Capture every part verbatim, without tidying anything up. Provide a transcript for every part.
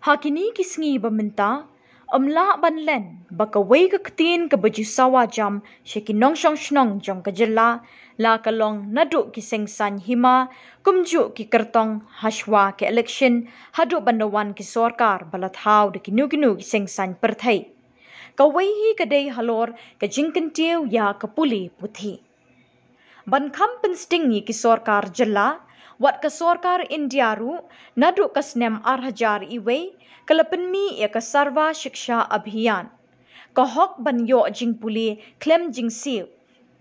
Ha kine ki sngi ba mynta, ym lah ban len ba kawei ka ktien kaba ju sawa jam sha ki nongshong shnong jong ka jylla, la ka long naduh ki seng saiñ hima, kumjuh ki kyrtong hashwa ka election, haduh ban da wan ki sorkar ba la thaw da kino kino ki seng saiñ pyrthei. Kawei hi ka dei halor ka jingkyntiew ïa ka pule puthi. Ban kham pynsting ïa ki sorkar jylla, wat ka sorkar India ruh, naduh ka snem ar hajar iwei, ka la pynmih ïa ka Sarva Shiksha Abhiyan. Ka hok ban ïoh jingpule khlem jingsiew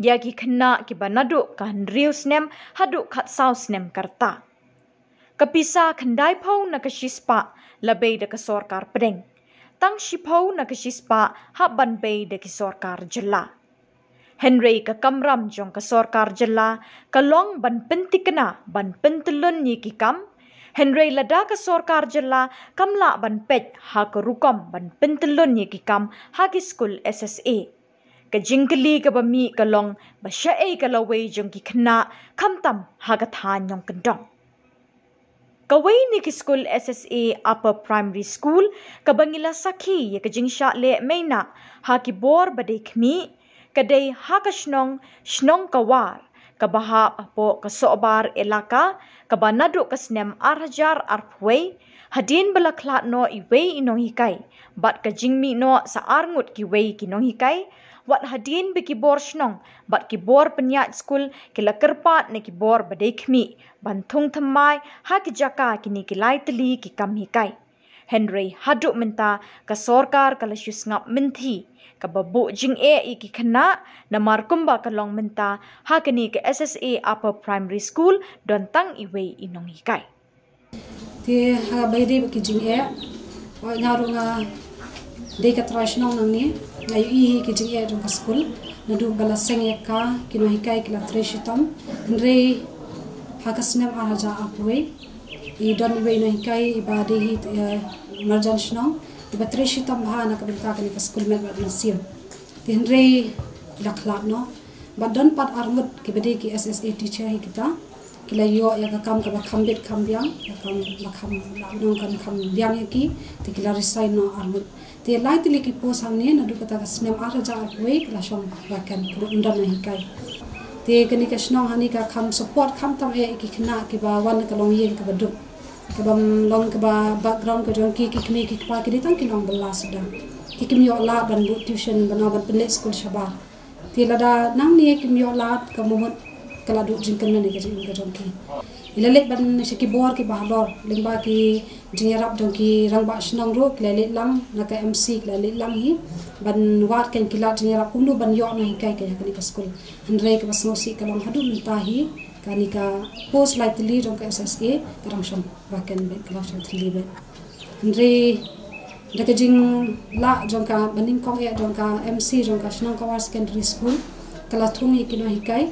ïa ki khynnah kiba naduh ka hynriew snem haduh khatsaw snem ka rta. Ka pisa khyndaiphew na ka shispah la bei da ka sorkar pdeng. Tang shiphew na ka shispah hap ban bei da ki sorkar jylla. Hynrei ka kamram jong ka sorkar jylla ka long ban pyntikna, ban pyntyllun ïa ki kam. Hynrei lada ka sorkar jylla kam lah ban peit ha ka rukom ban pyntyllun ïa ki kam ha ki skul S S A. Ka jingkylli kaba mih ka long ba shaei ka lawei jong ki khynnah khamtam ha ka thaiñ nongkyndong. Kawei na ki skul S S A Upper Primary School kaba ngi la sakhi ïa ka jingshah leh meinah ha ki bor ba dei khmih, ka dei ha ka shnong, shnong Kawar, kaba hap hapoh ka Sohbar Elaka, kaba naduh ka snem ar hajar arphew wei, hadien ba la khlad noh iwei i nonghikai bad ka jingmih noh sa arngut kiwei ki nonghikai, wat hadien ba ki bor shnong bad ki bor pynïaid skul ki la kyrpad na ki bor ba dei khmih ban thung thymmai ha ki jaka kine ki lai tylli ki kam hikai. Hynrei haduh mynta ka sorkar ka la shu sngap mynthi, kaba buh jingeh ïa ki khynnah, namar kumba ka long mynta ha kane ka S S A Upper Primary School don tang iwei i nonghikai. Te ha ba ïadei bad ki jingeh, oi, nga ruh nga dei ka trai shnong nangne, nga ïohi hi ki jingeh jong ka skul, naduh ba la seng ïa ka, ki nonghikai ki la trei shitom. Hynrei ha ka snem ar hajar arphew wei, i don iwei i nonghikai iba dei hi, eh, marjan shnong, iba trei shitom bha na ka bynta kane ka skul met bad mynsiem. Te hynrei i la khlad noh. Bad don pat arngut kiba dei ki S S A teacher hi kita, ki la ïoh ïa ka kam kaba kham bit kham biang, ïa ka kam ba kham, la nong kam kham biang ïa ki, te ki la resign noh arngut. Te lai tylli ki post hangne naduh kata ka snem ar hajar arphew wei ka la shong vacant, ka ym don nonghikai. Te kane ka shnong hangne ka kham support khamtam eh ïa ki khynnah kiba wan na ka longïing kaba duk, kaba ym long kaba background ka jong ki, ki kmie ki kpa ki dei tang ki nongbylla suda. Ki kim ïoh lad ban buh tuition, ban ong ban pynleit skul shabar. Te lada nangne kim ïoh lad, ka mut ka la duh jingkyrmen ïa ka jingim ka jong ki. I la leit ban sha ki bor kiba halor, lyngba ki jingïarap jong ki rangbah shnong ruh, ki la leit lang, na ka M C ki la leit lang hi ban wad kein ki lad jingïarap kumno ban ïoh nonghikai ka ïa kane ka skul. Hynrei kaba sngewsih ka long haduh mynta hi, kane ka post lai tylli jong ka S S A ka dang shong vacant beit, ka dang shong thylli beit. Hynrei da ka jinglah jong ka, ba nyngkong eh jong ka M C jong ka Shnong Kawar Secondary School ka la thung ïa ki nonghikai,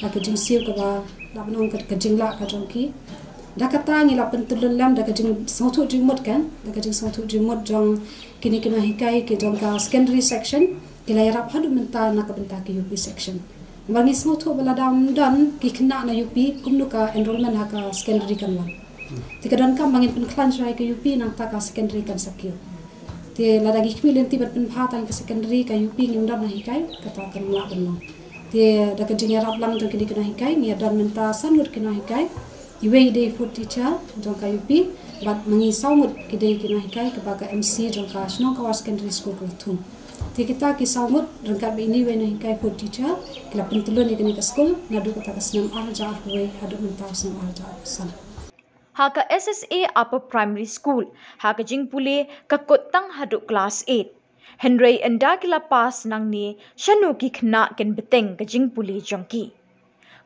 da ka jingsiew kaba, da ban ong ka, ka jinglah ka jong ki. Da kata ngi la pyntyllun lem da ka jingsngewthuh jingmut kan, da ka jingsngewthuh jingmut jong kine ki nonghikai ki jong ka secondary section, ki la ïarap haduh mynta na ka bynta ki U P section. Ba ngi sngewthuh ba lada ym don ki khynnah na U P, kumno ka enrollment ha ka secondary kan wan. Te ka donkam ba ngin pynkhlaiñ shuwa ïa ka U P nangta ka secondary kan sa kiew. Te lada ngi khmih lynti ban pynbha tang ka secondary, ka U P ngim don nonghikai, kata kam lah ban long. Te da ka jingïarap lang jong kine ki nonghikai, ngi ïa don mynta san ngut ki nonghikai, iwei i dei fourth teacher jong ka U P, bad ma ngi saw ngut ki dei ki nonghikai kaba ka M C jong ka Shnong Kawar Secondary School ka la thung. Te kita ki saw ngut ryngkat bad ine iwei i nonghikai fourth teacher ki la pyntyllun ïa kane ka skul naduh kata ka snem ar hajar arphew wei haduh mynta u snem ar hajar arphew san. Ha ka S S A Upper Primary School, ha ka jingpule ka kut tang haduh klas eight. Hynrei ynda ki la pass nangne, shano ki khynnah kin bteng ka jingpule jong ki.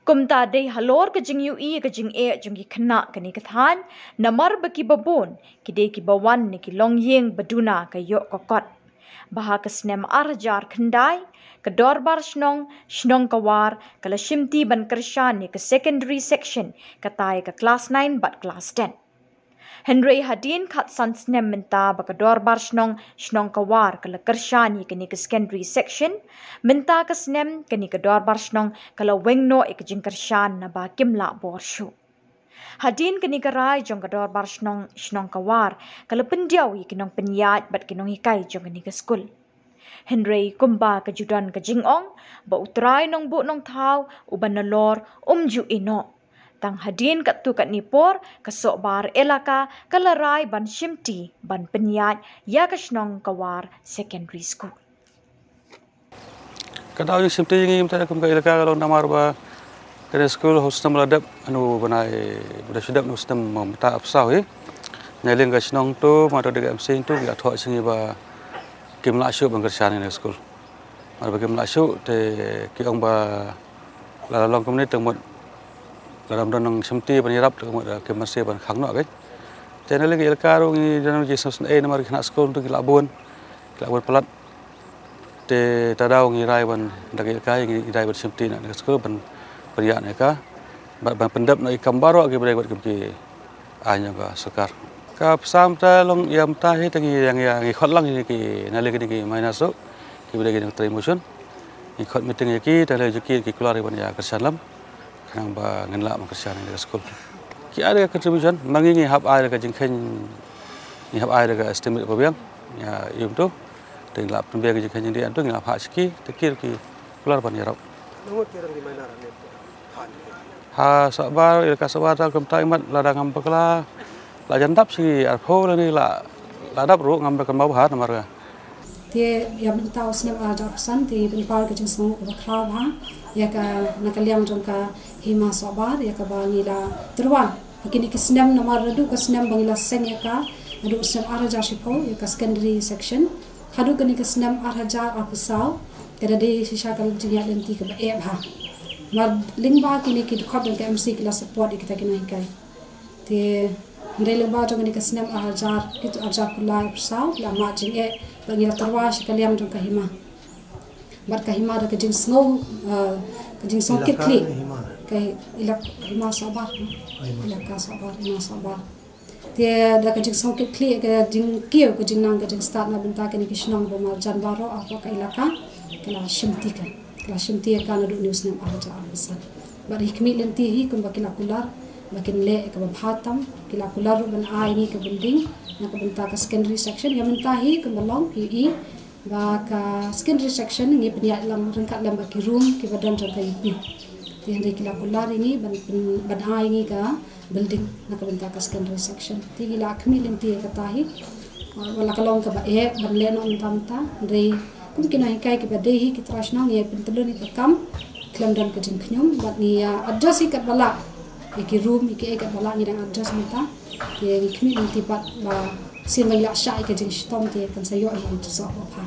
Kumta dei halor ka jingïohi ka jingeh jong ki khynnah kane ka thaiñ, namar ba kiba bun ki dei kiba wan na ki longïing ba duna ka ïoh ka kot. Ba ha ka snem ar hajar khyndai, ka Dorbar Shnong, Shnong Kawar, ka la shimti ban kyrshan ïa ka secondary section, kata ïa ka klas nine bad klas ten. Hynrei hadien khatsan snem mynta ba ka Dorbar Shnong, Shnong Kawar, ka la kyrshan ïa kane ka secondary section, mynta ka snem kane ka Dorbar Shnong ka la weng noh ïa ka jingkyrshan naba kim lah bor shuh. Hadien kane ka rai jong ka dorbar shnong, shnong Kawar ka la pyndiaw ïa ki nongpynïaid bad ki nonghikai jong kane ka skul. Hynrei kumba ka ju don ka jingong ba u trai nongbuh nongthaw uba nalor um ju ïehnoh. Tang hadien katto katne por ka Sohbar Elaka ka la rai ban shimti ban pynïaid ïa ka shnong Kawar Secondary School. Ka daw jingshimti jong ngi mynta kum ka Elaka ka long namar ba kane ka skul ha u snem ba la dep, ha u bnai ba la shu dep, ha u snem mynta arphew saw hi. Na liang ka shnong to, ma to da ka M C to, ki la thoh sha ngi ba kim lah shuh ban kyrshan ïa kane ka skul. Mar ba kim lah shuh te ki ong ba lada long kumne te mut lada ym don nongshimti ban ïarap te mut kim banse ban khang noh, ka. Te na liang ka Elaka ruh ngi don jingsngewsynei namar ki khynnah skul to ki la bun, ki la bun palat. Te ta daw ngi rai ban, da ka Elaka ngi rai ban shimti noh ïa ka skul ban, ban ïa ne ka, ban, ban pyndep noh ïa ki kam baroh kiba dei bad kiba ki aiñ jong ka sorkar. Ka pisa mynta long ïa mynta hi te ngi ïa, ngi ïa, ngi khot lang ïa ki, na liang kine ki minor shuh, kiba dei ki nongtrei motion. Ngi khot meeting ïa ki, te la ïa ki, ki kular ïa ban ïa kyrshan lem. Khnang ba ngin lah ban kyrshan ïa ka skul. Ki ai da ka contribution, ma ngi ngi hap ai da ka jingkheiñ, ngi hap ai da ka estimate ba biang ïa ïum to. Te ngi lah pynbiang ka jingkheiñ jingdih ïa to, ngi lah phah sha ki, te ki ruh ki kular ban ïarap. Ha Sohbar, Elaka Sohbar, ta kumta imat lada ngam bakla, la jan dap shi arphew lane la, la dap ruh ngam da kynmaw bha namar ka. Te ïa mynta u snem arhajar arphew san te pynpaw ka jingsngew kaba khraw bha ïa ka, na ka liang jong ka Hima Sohbar, ïa kaba ngi la tyrwa ha kine ki snem namar naduh ka snem ba ngi la seng ïa ka, naduh u snem arhajar shiphew ïa ka secondary section. Haduh kane ka snem arhajar arphew saw, ka da dei shisha ka jingïaid lynti kaba eh bha. Namar lyngba kine ki dkhot jong ka M C ki la support ïa kita ki nonghikai. Te hynrei lyngba jong kane ka snem arhajar, kito arhajar arphew lai arphew saw, la mad jingeh ba ngi la tyrwa sha ka liang jong ka Hima. Bad ka Hima da ka jingsngew, eh, ka jingsngew kitkhlieh. Ka Elak-, Hima Sohbar, no? Elaka Sohbar, Hima Sohbar. Te da ka jingsngew kitkhlieh, ka jingkiew, ka jingnang, ka jingstad na bynta kine ki shnong ba marjan baroh hapoh ka Elaka, ka la shimti ka. Ka la shimti ïa ka naduh une u snem arhajar arphew san. Bad ngi khmih lynti hi kumba ki la kular ba kin leh ïa kaba bha tam, ki la kular ruh ban ai ngi ka building na ka bynta ka secondary section. Ïa mynta hi kumba long phi ïohi ba ka secondary section ngi pynïaid lang ryngkat lem bad ki room kiba don jong ka U P. Te hynrei ki la kular ïa ngi ban, ban, ban ai ngi ka building na ka bynta ka secondary section. Te ngi la khmih lynti ïa kata hi. Wat la ka long kaba eh ban leh noh mynta mynta, hynrei kum ki nonghikai kiba dei hi ki trai shnong, ngi ïa pyntyllun ïa ka kam khlem don ka jingkhñium bad ngi ïa adjust hi katba lah, ïa ki room, ïa kiei katba lah ngi dang adjust mynta. Te ngi khmih lynti pat ba sien ba ngi la shah ïa ka jingshitom te kan sa ïoh hi ha ka jingsoh ba bha.